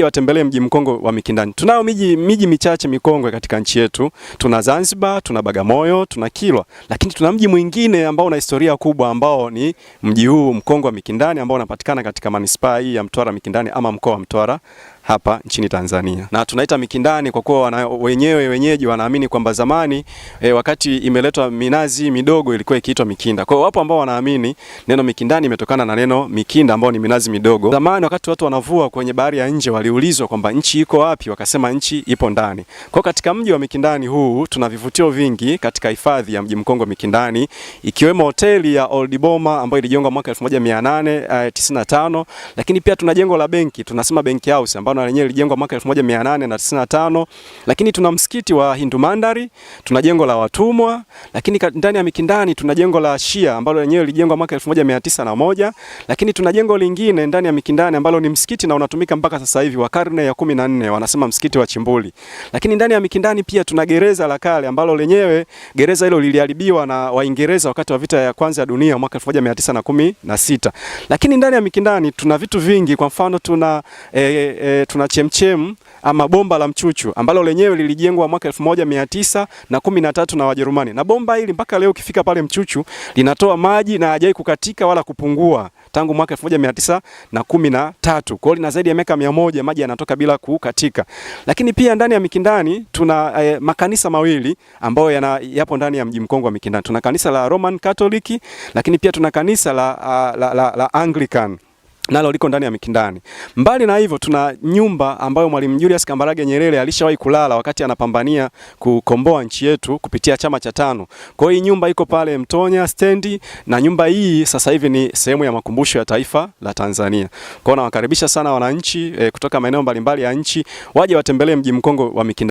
Watembelee mji mkongwe wa Mikindani. Tunayo miji michache mikongwe katika nchi yetu. Tuna Zanzibar, tuna Bagamoyo, tuna Kilwa, lakini tuna mji mwingine ambao una historia kubwa ambao ni mji huu mkongwe wa Mikindani ambao unapatikana katika manispaa hii ya Mtwara Mikindani ama mkoa wa Mtwara hapa nchini Tanzania. Na tunaita Mikindani kwa kuwa wenyeji wanaamini kwamba zamani wakati imeletwa minazi midogo ilikuwa ikiitwa Mikinda. Kwa hiyo wapo ambao wanaamini neno Mikindani imetokana na neno Mikinda ambao ni minazi midogo. Zamani wakati watu wanavua kwenye bahari ya nje waliulizwa kwamba nchi iko wapi, wakasema nchi ipo ndani. Kwa katika mji wa Mikindani huu tuna vivutio vingi katika hifadhi ya mji mkongwe Mikindani, ikiwemo hoteli ya Old Boma ambayo ilijengwa mwaka 1895, lakini pia tuna jengo la benki, tunasema Benki House ambalo na lenyewe lilijengwa mwaka 1895, lakini tuna msikiti wa Hindu Mandari, tuna jengo la watumwa, lakini ndani ya Mikindani tuna jengo la Shia ambalo lenyewe lilijengwa mwaka 1901, lakini tuna jengo lingine ndani ya Mikindani ambalo ni msikiti na unatumika mpaka sasa hivi wa karne ya 14, wanasema msikiti wa Chimbuli. Lakini ndani ya Mikindani pia tuna gereza la kale ambalo lenyewe gereza hilo liliharibiwa na Waingereza wakati wa vita ya kwanza ya dunia mwaka 1916. Lakini ndani ya Mikindani tuna vitu vingi, kwa mfano tuna tuna chemchem ama bomba la Mchuchu ambalo lenyewe lilijengwa mwaka 1913 na Wajerumani. Na bomba hili mpaka leo ukifika pale Mchuchu linatoa maji na hajai kukatika wala kupungua tangu mwaka 1913. Kwa hiyo lina zaidi ya miaka 100 maji yanatoka bila kukatika. Lakini pia ndani ya Mikindani tuna makanisa mawili ambayo yapo ndani ya mji mkongwe wa Mikindani. Tuna kanisa la Roman Catholic, lakini pia tuna kanisa la Anglican nalo liko ndani ya Mikindani. Mbali na hivyo, tuna nyumba ambayo Mwalimu Julius Kambarage Nyerere alishawahi kulala wakati anapambania kukomboa nchi yetu kupitia chama cha tano. Kwa hiyo nyumba iko pale Mtonya stendi, na nyumba hii sasa hivi ni sehemu ya makumbusho ya taifa la Tanzania. Kwa hiyo nawakaribisha sana wananchi kutoka maeneo mbalimbali ya nchi waje watembelee mji mkongwe wa Mikindani.